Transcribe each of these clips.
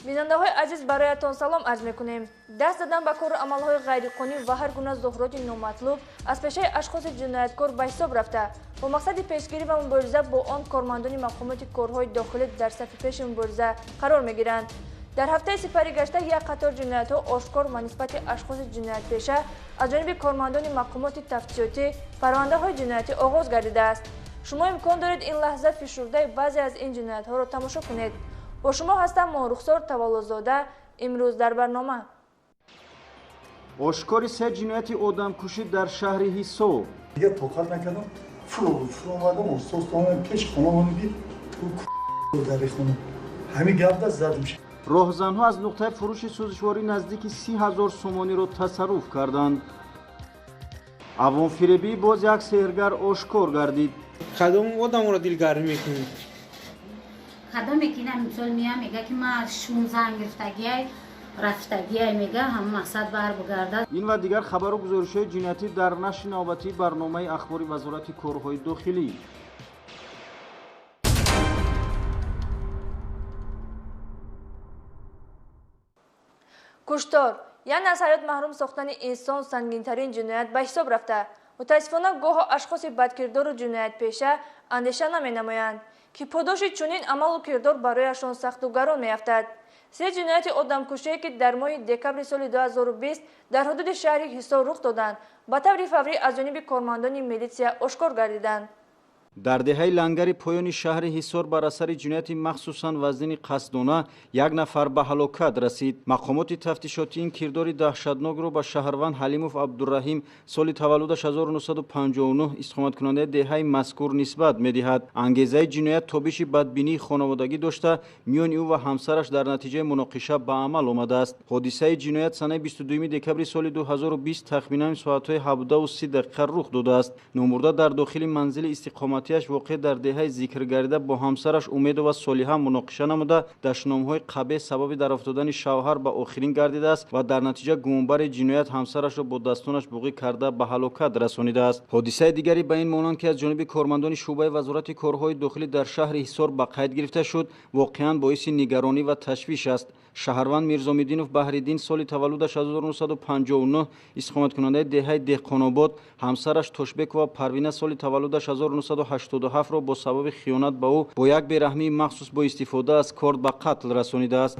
Бинандаҳои азиз, бароятон салом арз мекунем. Даст задан ба кору амалҳои ғайриқонунӣ ва ҳар гуна зуҳуроти номатлуб аз пешаи ашхоси ҷинояткор ба ҳисоб рафта, бо мақсади пешгирӣ ва мубориза бо он кормандони мақомоти корҳои дохилӣ дар сафи пеши мубориза қарор мегиранд. Дар ҳафтаи сипаригашта як қатор ҷиноятҳо ошкор ва нисбати ашхоси ҷиноятпеша аз ҷониби кормандони мақомоти тафтишотӣ парвандаҳои ҷиноятӣ оғоз гардидааст. Шумо имкон доред ин лаҳза фишурдаи баъзе аз ин ҷиноятҳоро тамошо кунед. Бо шумо ҳастам Моҳрухсор Таваллозода. Имрӯз дар барнома ошкори се ҷинояти одамкушӣ дар шаҳри Ҳисор. Дигар тоқат накардам, фуро омадам, устод омадам пеш хона, ки дари хона ҳамин гапда задам. Роҳзанҳо аз нуқтаи фурӯши сӯзишворӣ наздики 30 000 сомониро тасарруф карданд. Авомфиребӣ боз як сеҳргар ошкор гардид. Кадом одамро дилгармӣ мекунӣ? Кадоме ки ина мисол мея, мега ки ма шум зан гирифтагиай, рафтагиай, мега, ҳама мақсад бар бугардад. Ин ва дигар хабару гузоришҳои ҷиноятӣ дар нашри навбатии барномаи ахбори Вазорати корҳои дохилӣ. Куштор, яъне аз ҳаёт маҳрум сохтани инсон, сангинтарин ҷиноят ба ҳисоб рафта, мутаассифона, гоҳо ашхоси бадкирдору ҷиноятпеша андеша наменамоянд, ки подоши чунин амалу кирдор барояшон сахту гарон меафтад. Се ҷинояти одамкушие, ки дар моҳи декабри соли 2020 дар ҳудуди шаҳри Ҳисор рух доданд, ба таври фаврӣ аз ҷониби кормандони милитсия ошкор гардиданд. Дар деҳаи Лангари поёни шаҳри Ҳисор бар асари ҷинояти махсусан вазнини қасдона як нафар ба ҳалокат расид. Мақомоти тафтишотӣ ин кирдори даҳшатнокро ба шаҳрванд Ҳалимов Абдураҳим, соли таваллудаш 1959, истиқоматкунандаи деҳаи мазкур нисбат медиҳад. Ангезаи ҷиноят тобиши бадбинии хонаводагӣ дошта, миёни ӯ ва ҳамсараш дар натиҷаи муноқиша ба амал омадааст. Ҳодисаи ҷиноят санаи 22 декабри соли 2020 тахминан соатҳои 17:30 дақиқа рух додааст. Номбурда дар дохили манзили истиқоматиаш, воқеъ дар деҳаи зикргардида, бо ҳамсараш Умедова Солиҳа муноқиша намуда, дашномҳои қабеҳ сабаби дар афтодани шавҳар ба охирин гардидааст ва дар натиҷа гумонбари ҷиноят ҳамсарашро бо дастонаш буғӣ карда, ба ҳалокат расонидааст. Ҳодисаи дигаре ба ин монанд, ки аз ҷониби кормандони шӯъбаи Вазорати корҳои дохилӣ дар шаҳри Ҳисор ба қайд гирифта шуд, воқеан боиси нигаронӣ ва ташвиш аст. Шаҳрванд Мирзомиддинов Баҳриддин, соли таваллудаш 1959, истиқоматкунандаи деҳаи Деҳқонобод, ҳамсараш Тошбекова Парвина, соли таваллудаш 1987-ро бо сабаби хиёнат ба ӯ бо як бераҳмии махсус бо истифода аз корд ба қатл расонидааст.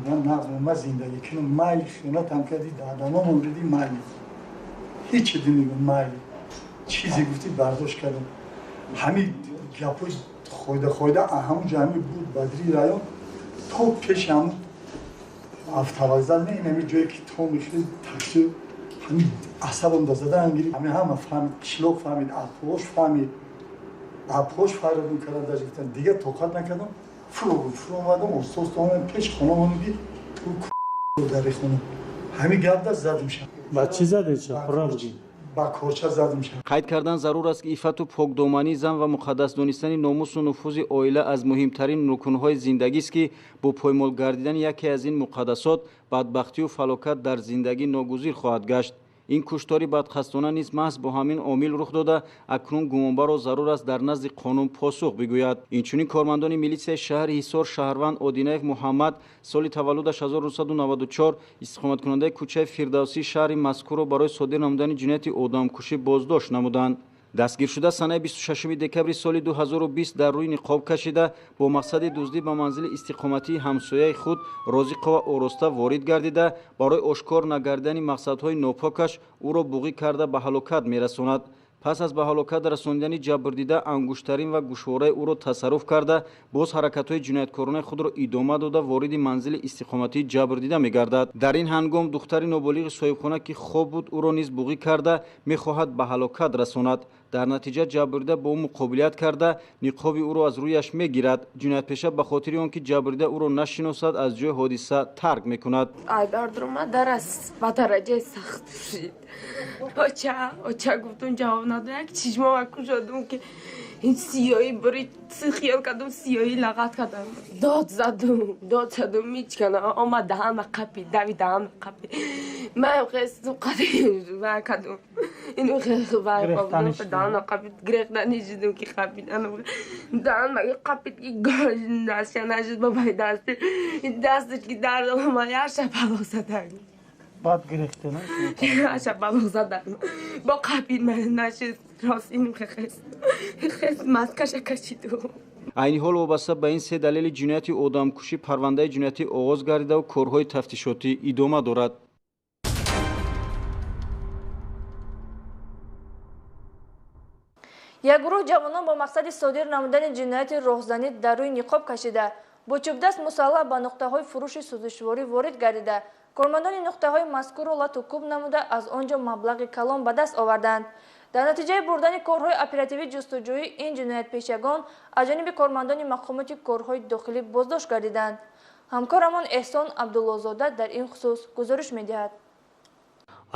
Ман зиндагӣ кунам, майли, хиёнатам кардӣ, дадамомон дидӣ, майли, ҳечи димегум, майли, чизе гуфтӣ, бардошт кардам. Ҳамин гапҳои хойда хойда ҳамун ҷо ҳамин буд, Бадри район то пеши ҳамун автовокзал, не, ин ҳамин ҷое ки то мехӯри такси, ҳамин асабам да задан гирифт. Ҳамин ҳама фаҳмид, қишлоқ фаҳмид, апош фаҳмид, апош фарёдум кардам, даже гуфтам, дигар тоқат накардам, фуро омадам, устод омадам пеш хона, ки дари хона ҳамин гапда задам. Ба чӣ задед? Пурра бугӣ. Ба корча задам. Қайд кардан зарур аст, ки иффату покдомании зан ва муқаддас донистани номусу нуфузи оила аз муҳимтарин рукнҳои зиндагист, ки бо поймол гардидани яке аз ин муқаддасот бадбахтию фалокат дар зиндагӣ ногузир хоҳад гашт. Ин куштори бадқасдона низ маҳз бо ҳамин омил рух дода, акнун гумонбарро зарур аст дар назди қонун посух бигӯяд. Инчунин кормандони милитсияи шаҳри Ҳисор шаҳрванд Одинаев Муҳаммад, соли таваллудаш 1994, истиқоматкунандаи кӯчаи Фирдавсии шаҳри мазкурро барои содир намудани ҷинояти одамкушӣ боздошт намуданд. Дастгиршуда санаи 26 декабри соли 2020 дар рӯи ниқоб кашида бо мақсади дуздӣ ба манзили истиқоматии ҳамсояи худ Розиқова Ороста ворид гардида, барои ошкор нагардидани мақсадҳои нопокаш ӯро буғӣ карда, ба ҳалокат мерасонад. Пас аз ба ҳалокат расонидани ҷабрдида, ангуштарин ва гӯшвораи ӯро тасарруф карда, боз ҳаракатҳои ҷинояткоронаи худро идома дода, вориди манзили истиқоматии ҷабрдида мегардад. Дар ин ҳангом духтари ноболиғи соҳибхона, ки хоб буд, ӯро низ буғӣ карда, мехоҳад ба ҳалокат расонад. Дар натиҷа ҷабрдида бо ӯ муқобилият карда, ниқоби ӯро аз рӯяш мегирад. Ҷиноятпеша ба хотири он ки ҷабрдида ӯро нашиносад, аз ҷои ҳодиса тарк мекунад. Айдардурма дарас ба дараҷаи сахт шид. Оча, оча гуфтум, ҷавоб надод. Як чишмома кушодум, ки ин сиёҳӣ бурид, хиёл кардум сиёҳӣ лағат кардам. Дод задум, дод задум, мичкана омад, даҳанма қапи, дави даҳанма қапи. Ман хестум, қади ва кардум. Инو خیلی دهان قپید گرفتنی شدم که قپیدن دهان مگه قپید که گاش دستش نشد بابای دست دستش که درد آمد یه شپلاق زدن بعد گرفته نه یه شپلاق زدن با قپید من نشد راست اینو خیلی خیلی مسکش کشیدم. Айни ҳол вобаста ба ин се далели ҷинояти одамкушӣ парвандаи ҷиноятӣ оғоз гардидаву корҳои тафтишотӣ идома дорад. Як гурӯҳ ҷавонон бо мақсади содир намудани ҷинояти роҳзанӣ дар рӯи ниқоб кашида, бо чӯбдаст мусаллаҳ ба нуқтаҳои фурӯши сӯзишворӣ ворид гардида, кормандони нуқтаҳои мазкурро лату кӯб намуда аз он ҷо маблағи калон ба даст оварданд. Дар натиҷаи бурдани корҳои оперативӣ ҷустуҷӯӣ ин ҷиноятпешагон аз ҷониби кормандони мақомоти корҳои дохилӣ боздошт гардиданд. Ҳамкорамон Эҳсон Абдуллозода дар ин хусус гузориш медиҳад.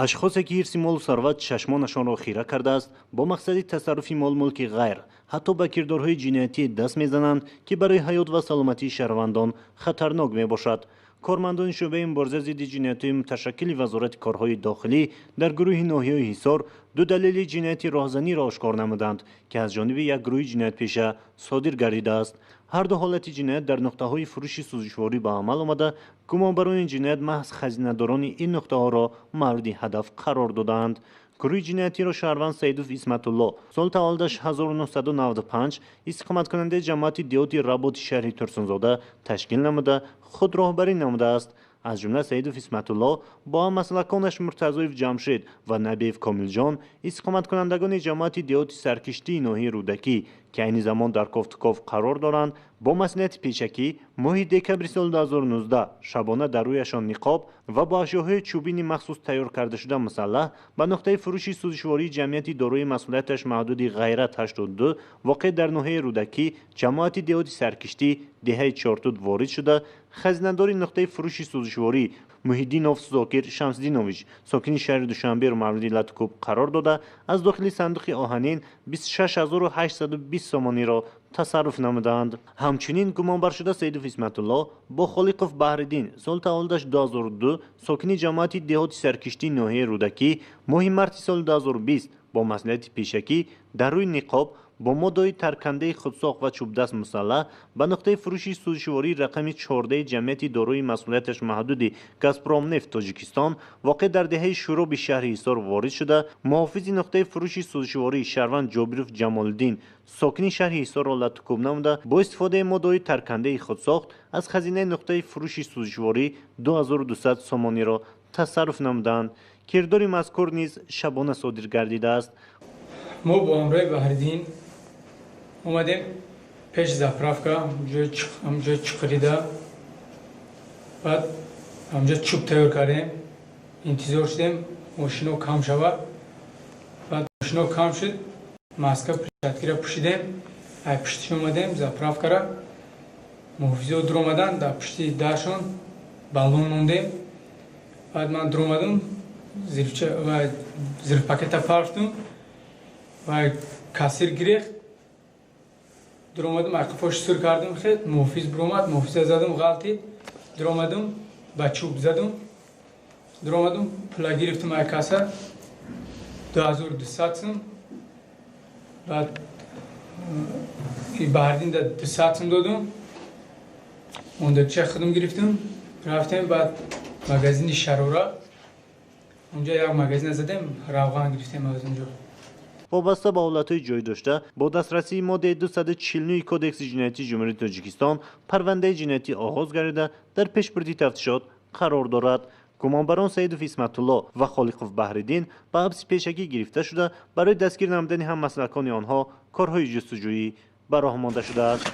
Ашхосе ки ҳирси молу сарват чашмонашонро хира кардааст, бо мақсади тасарруфи молмулки ғайр ҳатто ба кирдорҳои ҷиноятӣ даст мезананд, ки барои ҳаёт ва саломатии шаҳрвандон хатарнок мебошад. Кормандони шӯъбаи мубориза зидди ҷиноятҳои муташаккили Вазорати корҳои дохилӣ дар гурӯҳи ноҳияи Ҳисор ду далели ҷинояти роҳзаниро ошкор намуданд, ки аз ҷониби як гурӯҳи ҷиноятпеша содир гардидааст. Ҳар ду ҳолати ҷиноят дар нуқтаҳои фурӯши сӯзишворӣ ба амал омада, гумонбарони ҷиноят маҳз хазинадорони ин нуқтаҳоро мавриди ҳадаф қарор додаанд. Гурӯҳи ҷиноятиро шаҳрванд Саидов Исматулло, соли таваллудаш 1995, истиқоматкунандаи ҷамоати деҳоти Работи шаҳри Турсунзода ташкил намуда, худ роҳбарӣ намудааст. Аз ҷумла Саидов Исматулло бо ҳаммаслаконаш Муртазоев Ҷамшед ва Набиев Комилҷон, истиқоматкунандагони ҷамоати деҳоти Саркиштии ноҳияи Рӯдакӣ, ки айни замон дар кофтуков қарор доранд, бо маслиҳати пешакӣ моҳи декабри соли 2019 шабона дар рӯяшон ниқоб ва бо ашёҳои чӯбини махсус тайёр кардашуда мусаллаҳ ба нуқтаи фурӯши сӯзишвории ҷамъияти дорои масъулияташ маҳдуди Ғайрат 82 воқеъ дар ноҳияи Рӯдакӣ, ҷамоати деҳоти Саркиштӣ, деҳаи Чортуд ворид шуда, хазинадори нуқтаи фурӯши сӯзишворӣ Муҳиддинов Зокир Шамсиддинович, сокини шаҳри Душанберо мавриди латукӯб қарор дода, аз дохили сандуқи оҳанин 26820 сомониро тасарруф намудаанд. Ҳамчунин гумонбаршуда Саидов Исматулло бо Холиқов Баҳриддин, соли таваллудаш 2002, сокини ҷамоати деҳоти Саркиштии ноҳияи Рӯдакӣ, моҳи марти соли 2020 бо маслиҳати пешакӣ дар рӯи ниқоб бо моддаҳои таркандаи худсоқ ва чӯбдаст мусаллаҳ ба нуқтаи фурӯши сӯзишвории рақами 14 ҷамъияти дорои масъулияташ маҳдуди Газпромнефт Тоҷикистон воқеъ дар деҳаи Шӯроби шаҳри Ҳисор ворид шуда, муҳофизи нуқтаи фурӯши сӯзишвории шаҳрванд Ҷобиров Ҷамолиддин, сокини шаҳри Ҳисорро латукӯб намуда, бо истифодаи моддаҳои таркандаи худсохт аз хазинаи нуқтаи фурӯши сӯзишворӣ 2200 сомониро тасарруф намуданд. Кирдори мазкур низ шабона содир гардидааст. Мо бо ҳамроҳи Баҳриддин омадем пеш заправка, ҳамҷои чуқрида, баъд ҳамҷо чӯб тайёр кардем, интизор шудем мошино кам шавад. Баъд мошино кам шуд, маска перчаткира пӯшидем, ай пуштиш омадем заправкара, муҳофизо дуромадан, дар пушти даршон баллон мондем. Баъд ман дуромадам, зирпакета партум ва кассир гирехт, дуромадам, ақифош сур кардам, хед муҳофиз биромад, муҳофиза задам, ғалтид, дуромадам, ба чӯб задам, дуромадам, пула гирифтам ай касса 2200 сум, баъд Баҳриддин да 200 сум додум, ондача худам гирифтам, рафтем баъд магазини Шарора, унҷа як магазина задем, равған гирифтем аз унҷо. Вобаста ба ҳолатҳои ҷой дошта бо дастрасии моддаи 249 Кодекси ҷиноятии Ҷумҳурии Тоҷикистон парвандаи ҷиноятӣ оғоз гардида, дар пешбурди тафтишот қарор дорад. Гумонбарон Саидов Исматулло ва Холиқов Баҳриддин ба ҳабси пешакӣ гирифта шуда, барои дастгир намудани ҳаммаслакони онҳо корҳои ҷустуҷӯӣ ба роҳ монда шудааст.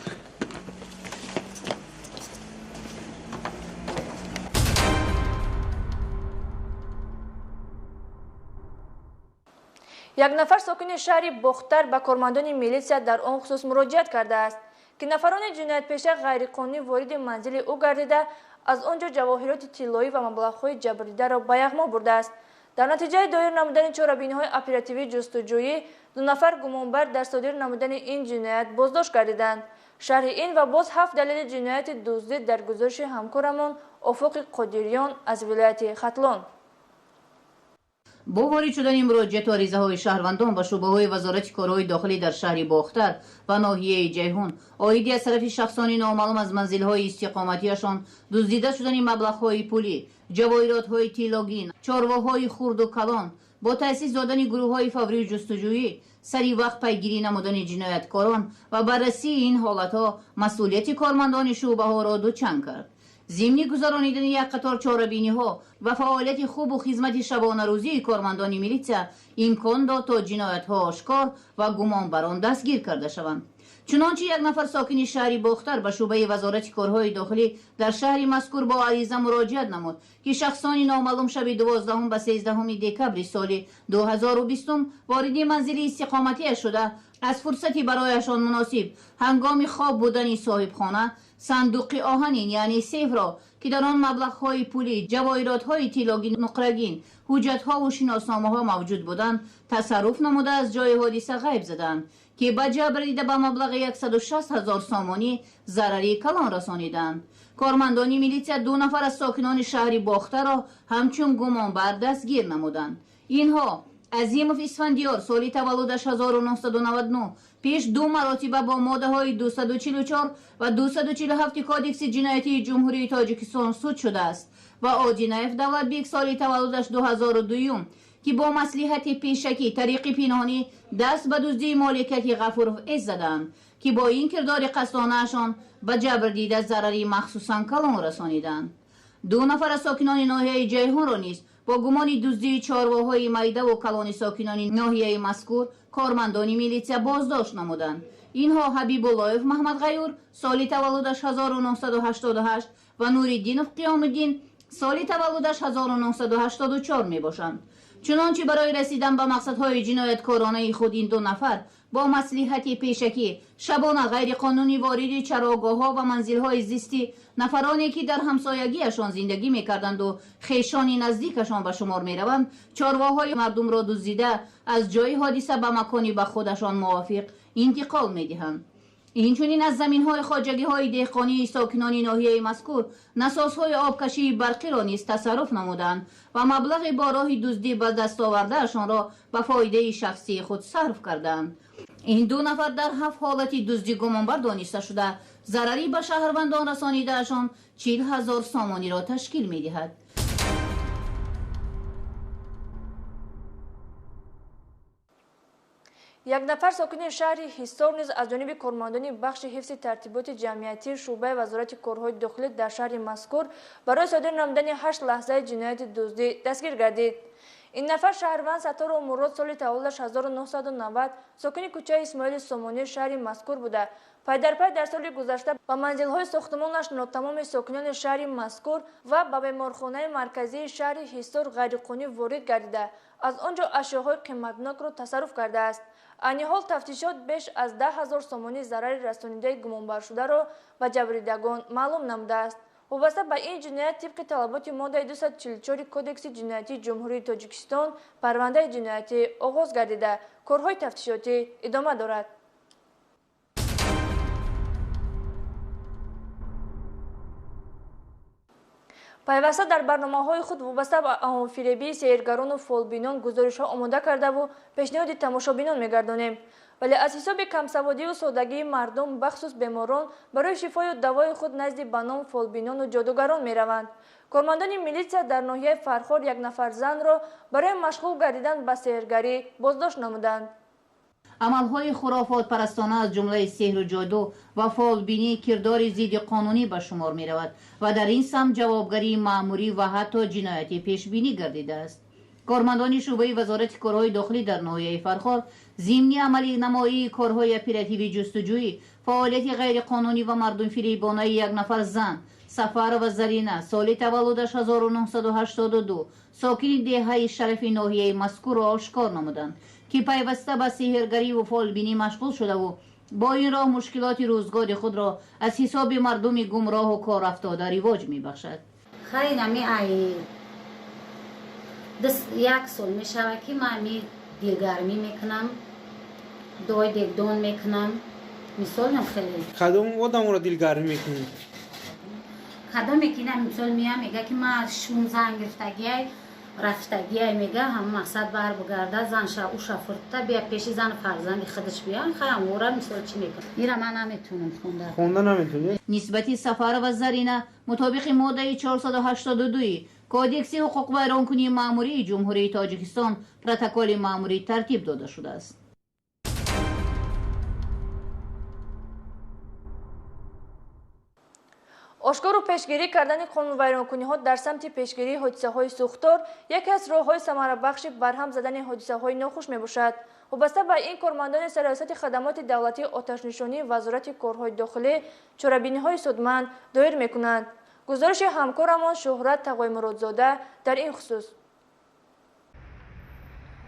Як нафар сокини шаҳри Бохтар ба кормандони милитсия дар он хусус муроҷиат кардааст, ки нафарони ҷиноятпеша ғайриқонунӣ вориди манзили ӯ гардида, аз он ҷо ҷавоҳироти тиллоӣ ва маблағҳои ҷабрдидаро ба яғмо бурдааст. Дар натиҷаи доир намудани чорабиниҳои оперативӣ ҷустуҷӯӣ ду нафар гумонбар дар содир намудани ин ҷиноят боздошт гардиданд. Шарҳи ин ва боз 7 далели ҷинояти дуздӣ дар гузориши ҳамкорамон Офоқи Қодириён аз вилояти Хатлон. Бо ворид шудани муроҷиату аризаҳои шаҳрвандон ба шӯъбаҳои Вазорати корҳои дохилӣ дар шаҳри Бохтар ва ноҳияи Ҷайҳун оиди аз тарафи шахсони номаълум аз манзилҳои истиқоматиашон дуздида шудани маблағҳои пулӣ, ҷавоҳиротҳои тиллогин, чорвоҳои хурду калон, бо таъсис додани гурӯҳҳои фаврию ҷустуҷӯӣ, сари вақт пайгирӣ намудани ҷинояткорон ва баррасии ин ҳолатҳо масъулияти кормандони шӯъбаҳоро дучанд кард. Зимни гузаронидани як қатор чорабиниҳо ва фаъолияти хубу хизмати шабонарӯзии кормандони милитсия имкон дод, то ҷиноятҳо ошкор ва гумонбарон дастгир карда шаванд. Чунончи як нафар сокини шаҳри Бохтар ба шӯъбаи Вазорати корҳои дохилӣ дар шаҳри мазкур бо ариза муроҷиат намуд, ки шахсони номаълум шаби 12 ба 13 декабри соли 2020 вориди манзили истиқоматиаш шуда, аз фурсати барояшон муносиб ҳангоми хоб будани соҳибхона сандуқи оҳанин, яъне сейфро, ки дар он маблағҳои пулӣ, ҷавоҳиротҳои тиллогин, нуқрагин, ҳуҷҷатҳову шиносномаҳо мавҷуд буданд, тасарруф намуда, аз ҷои ҳодиса ғайб заданд, ки ба ҷабр дида ба маблағи 160 ҳазор сомонӣ зарари калон расониданд. Кормандони милитсия ду нафар аз сокинони шаҳри Бохтарро ҳамчун гумонбар дастгир намуданд. Инҳо Азимов Исфандиёр, соли таваллудаш 1999, пеш ду маротиба бо моддаҳои 244 ва 247 Кодекси ҷиноятии Ҷумҳурии Тоҷикистон суд шудааст, ва Одинаев Давлатбек, соли таваллудаш 2002, ки бо маслиҳати пешакӣ тариқи пинҳонӣ даст ба дуздии моликияти Ғафуров эз заданд, ки бо ин кирдори қасдонаашон ба ҷабр дида зарари махсусан калон расониданд. Ду нафар аз сокинони ноҳияи Ҷайҳунро низ бо гумони дуздии чорвоҳои майдаву калони сокинони ноҳияи мазкур кормандони милитсия боздошт намуданд. Инҳо Ҳабибуллоев Маҳмадғаюр, соли таваллудаш 1988, ва Нуриддинов Қиёмиддин, соли таваллудаш 1984 мебошанд. Чунончи барои расидан ба мақсадҳои ҷинояткоронаи худ ин ду нафар бо маслиҳати пешакӣ шабона ғайриқонунӣ вориди чарогоҳҳо ва манзилҳои зисти нафароне, ки дар ҳамсоягиашон зиндагӣ мекарданду хешони наздикашон ба шумор мераванд, чорвоҳои мардумро дуздида, аз ҷои ҳодиса ба макони ба худашон мувофиқ интиқол медиҳанд. Инчунин аз заминҳои хоҷагиҳои деҳқонии сокинони ноҳияи мазкур насосҳои обкашии барқиро низ тасарруф намуданд ва маблағи бо роҳи дуздӣ ба даст овардаашонро ба фоидаи шахсии худ сарф карданд. Ин ду нафар дар ҳафт ҳолати дуздӣ гумонбар дониста шуда, зарари ба шаҳрвандон расонидаашон 40 000 сомониро ташкил медиҳад. Як нафар сокини шаҳри Ҳисор низ аз ҷониби кормандони бахши ҳифзи тартиботи ҷамъиятии шӯъбаи Вазорати корҳои дохилӣ дар шаҳри мазкур барои содир намудани ҳашт лаҳзаи ҷинояти дуздӣ дастгир гардид. Ин нафар шаҳрванд Сатторов Мурод, соли таваллудаш 1990, сокини кӯчаи Исмоили Сомонии шаҳри мазкур буда, пайдарпай дар соли гузашта ба манзилҳои сохтмонаш нотамоми сокинони шаҳри мазкур ва ба беморхонаи марказии шаҳри Ҳисор ғайриқонунӣ ворид гардида, аз он ҷо ашёҳои қиматнокро тасарруф кардааст. Айни ҳол тафтишот беш аз 10 000 сомонӣ зарари расонидаи гумонбаршударо ба ҷабрдидагон маълум намудааст. Вобаста ба ин ҷиноят тибқи талаботи моддаи 244 Кодекси ҷиноятии Ҷумҳурии Тоҷикистон парвандаи ҷиноятӣ оғоз гардида, корҳои тафтишотӣ идома дорад. Пайваста дар барномаҳои худ вобаста ба авомфиребии сеҳргарону фолбинон гузоришҳо омода кардаву пешниҳоди тамошобинон мегардонем, вале аз ҳисоби камсаводию содагии мардум, бахусус беморон, барои шифою давои худ назди ба ном фолбинону ҷодугарон мераванд. Кормандони милитсия дар ноҳияи Фархор як нафар занро барои машғул гардидан ба сеҳргарӣ боздошт намуданд. Амалҳои хурофотпарастона, аз ҷумлаи сеҳру ҷоду ва фолбинӣ, кирдори зидди қонунӣ ба шумор меравад ва дар ин самт ҷавобгарии маъмурӣ ва ҳатто ҷиноятӣ пешбинӣ гардидааст. Кормандони шӯъбаи Вазорати корҳои дохилӣ дар ноҳияи Фархор зимни амали намоии корҳои оперативӣ ҷустуҷӯӣ фаъолияти ғайриқонунӣ ва мардумфиребонаи як нафар зан, Сафарова Зарина, соли таваллудаш 1982, сокини деҳаи Шарафи ноҳияи мазкурро ошкор намуданд, ки пайваста ба сеҳргариву фолбинӣ машғул шудаву бо ин роҳ мушкилоти рӯзгори худро аз ҳисоби мардуми гумроҳу корафтода ривоҷ мебахшад. Хай, нами ай як сол мешавад, ки ман ами дилгармӣ мекунам, дуои дегдон мекунам, мисол хеле. Кадом одамро дилгармӣ мекунӣ? Кадоме ки на, мисол, меям, мега, ки ман шум занг гирифтагиай, Рафтагиай мега, ҳама мақсад бар бугарда, занша уша фурта бия пеши зан фарзанди худаш бия, хаям ора мисол чӣ мекунам. Ира ман наметунам хонда. Хонда наметунӣ? Нисбати Сафарова Зарина мутобиқи моддаи 482 Кодекси ҳуқуқвайронкунии маъмурии Ҷумҳурии Тоҷикистон протоколи маъмурӣ тартиб дода шудааст. Ошкору пешгирӣ кардани қонунвайронкуниҳо дар самти пешгирии ҳодисаҳои сӯхтор яке аз роҳҳои самарабахши барҳам задани ҳодисаҳои нохуш мебошад. Вобаста ба ин, кормандони Сарраёсати хадамоти давлатии оташнишонии Вазорати корҳои дохилӣ чорабиниҳои судманд доир мекунанд. Гузориши ҳамкорамон Шуҳрат Тағоймуродзода дар ин хусус.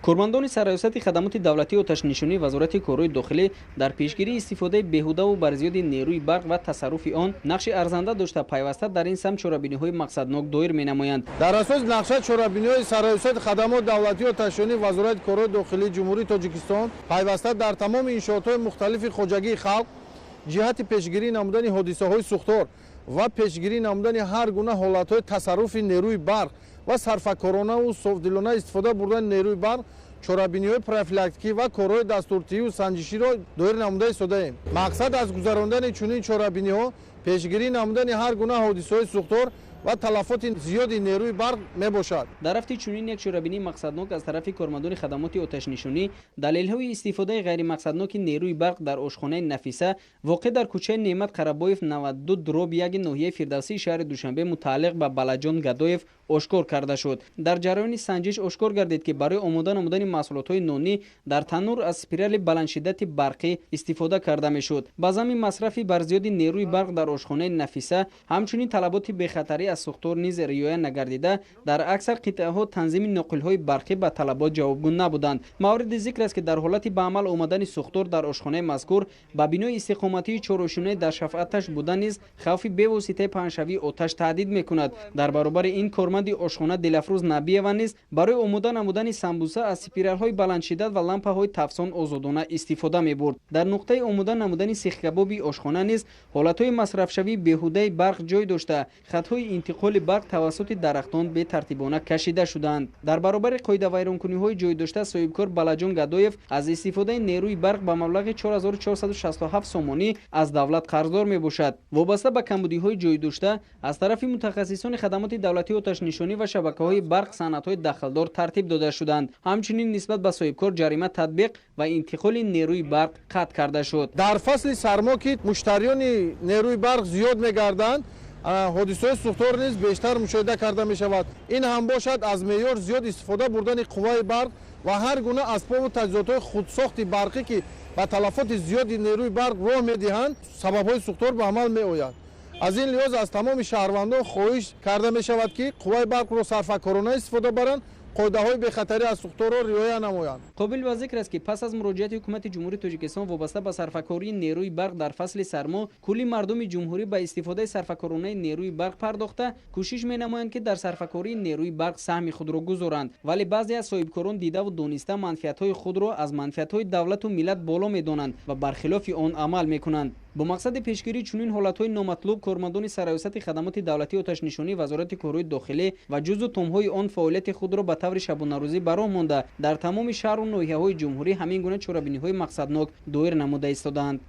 Кормандони Сарраёсати хадамоти давлатии оташнишонии Вазорати корҳои дохилӣ дар пешгирии истифодаи беҳудаву барзиёди нерӯи барқ ва тасарруфи он нақши арзанда дошта, пайваста дар ин самт чорабиниҳои мақсаднок доир менамоянд. Дар асоси нақша чорабиниҳои Сарраёсати хадамоти давлатии оташнишонии Вазорати корҳои дохилии Ҷумҳурии Тоҷикистон пайваста дар тамоми иншоотҳои мухталифи хоҷагии халқ ҷиҳати пешгирӣ намудани ҳодисаҳои сӯхтор ва пешгирӣ намудани ҳар гуна ҳолатҳои тасарруфи нерӯи барқ ва сарфакоронаву софдилона истифода бурдани нерӯи барқ чорабиниҳои профилактикӣ ва корҳои дастуртиҳиву санҷиширо доир намуда истодаем. Мақсад аз гузарондани чунин чорабиниҳо пешгирӣ намудани ҳар гуна ҳодисаҳои сӯхтор ва талафоти зиёди нерӯи барқ мебошад. Дар рафти чунин як чорабинии мақсаднок аз тарафи кормандони хадамоти оташнишонӣ далелҳои истифодаи ғайримақсадноки нерӯи барқ дар ошхонаи Нафиса воқеъ дар кӯчаи Неъмат Қарабоев 92/1 ноҳияи Фирдавсии шаҳри Душанбе мутааллиқ ба Балаҷон Гадоев ошкор карда шуд. Дар ҷараёни санҷиш ошкор гардид, ки барои омода намудани маҳсулотҳои нонӣ дар таннур аз спирали баландшиддати барқӣ истифода карда мешуд. Ба замми масрафи барзиёди нерӯи барқ дар ошхонаи Нафиса ҳамчунин талаботи бехатарӣ аз сӯхтор низ риоя нагардида, дар аксар қитъаҳо танзими ноқилҳои барқӣ ба талабот ҷавобгӯ набуданд. Мавриди зикр аст, ки дар ҳолати ба амал омадани сӯхтор дар ошхонаи мазкур ба бинои истиқоматии чорошунаи дар шафъаташ будан низ хавфи бевоситаи паҳншавии оташ таҳдид мекунад. Дар баробари ин, корманди ошхона Дилафрӯз Набиева низ барои омода намудани самбуса аз спиралҳои баландшиддат ва лампаҳои тафсон озодона истифода мебурд. Дар нуқтаи омода намудани сихкабоби ошхона низ ҳолатҳои масрафшавии беҳудаи барқ ҷой дошта, хатҳои интиқоли барқ тавассути дарахтон бетартибона кашида шуданд. Дар баробари қоидавайронкуниҳои ҷой дошта, соҳибкор Балаҷон Гадоев аз истифодаи нерӯи барқ ба маблағи 4467 сомонӣ аз давлат қарздор мебошад. Вобаста ба камбудиҳои ҷой дошта аз тарафи мутахассисони хадамоти давлатии оташнишонӣ ва шабакаҳои барқ санадҳои дахлдор тартиб дода шуданд. Ҳамчунин нисбат ба соҳибкор ҷарима татбиқ ва интиқоли нерӯи барқ қатъ карда шуд. Дар фасли сармо, ки муштариёни нерӯи барқ зиёд мегарданд, ҳодисаҳои сӯхтор низ бештар мушоҳида карда мешавад. Ин ҳам бошад аз меъёр зиёд истифода бурдани қувваи барқ ва ҳар гуна асбобу таҷҳизотҳои худсохти барқӣ, ки ба талафоти зиёди нерӯи барқ роҳ медиҳанд, сабабҳои сӯхтор ба амал меояд. Аз ин лиҳоз аз тамоми шаҳрвандон хоҳиш карда мешавад, ки қувваи барқро сарфакорона истифода баранд, қоидаҳои бехатарӣ аз сӯхторро риоя намоянд. Қобил ба зикр аст, ки пас аз муроҷиати ҳукумати Ҷумҳурии Тоҷикистон вобаста ба сарфакории нерӯи барқ дар фасли сармо, кулли мардуми ҷумҳурӣ ба истифодаи сарфакоронаи нерӯи барқ пардохта, кӯшиш менамоянд, ки дар сарфакории нерӯи барқ саҳми худро гузоранд. Вале баъзе аз соҳибкорон дидаву дониста манфиатҳои худро аз манфиатҳои давлату миллат боло медонанд ва бархилофи он амал мекунанд. Бо мақсади пешгирии чунин ҳолатҳои номатлуб, кормандони Сарраёсати хадамоти давлатии оташнишонии Вазорати корҳои дохилӣ ва ҷузъу томҳои он фаъолияти худро ба таври шабонарӯзӣ ба роҳ монда, дар тамоми шаҳру ноҳияҳои ҷумҳурӣ ҳамин гуна чорабиниҳои мақсаднок доир намуда истодаанд.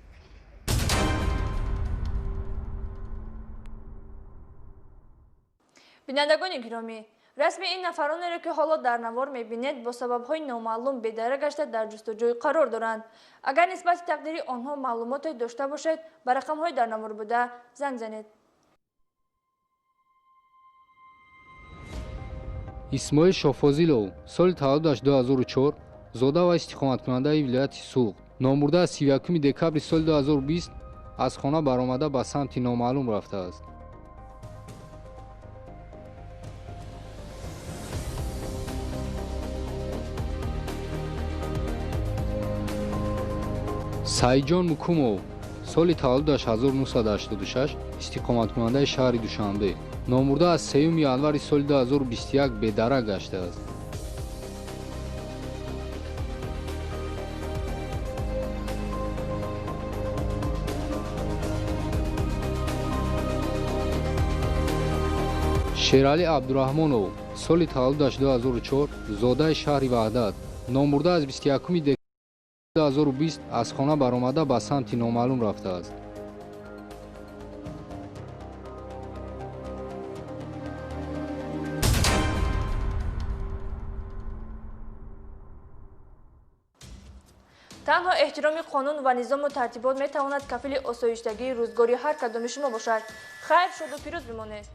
Бинандагони гиромӣ, расми ин нафаронеро, ки ҳоло дар навор мебинед, бо сабабҳои номаълум бедарак гашта дар ҷустуҷӯй қарор доранд. Агар нисбати тақдири онҳо маълумоте дошта бошед, ба рақамҳои дар навор буда занг занед. Исмоил Шоҳфозилов, соли таваллудаш 2004, зода ва истиқоматкунандаи вилояти Суғд, номбурда аз 31 декабри соли 2020 аз хона баромада ба самти номаълум рафтааст. Саидҷон Мукумов, соли таваллудаш 1986, истиқоматкунандаи шаҳри Душанбе, номбурда аз 3 январи соли 2021 бедарак гаштааст. Шералӣ Абдураҳмонов, соли таваллудаш 2004, зодаи шаҳри Ваҳдат, номбурда аз 21 декабри 2020 аз хона баромада ба самти номаълум рафтааст. Танҳо эҳтироми қонун ва низому тартибот метавонад кафили осоиштагии рӯзгори ҳар кадоми шумо бошад. Хайр, шоду пирӯз бимонед.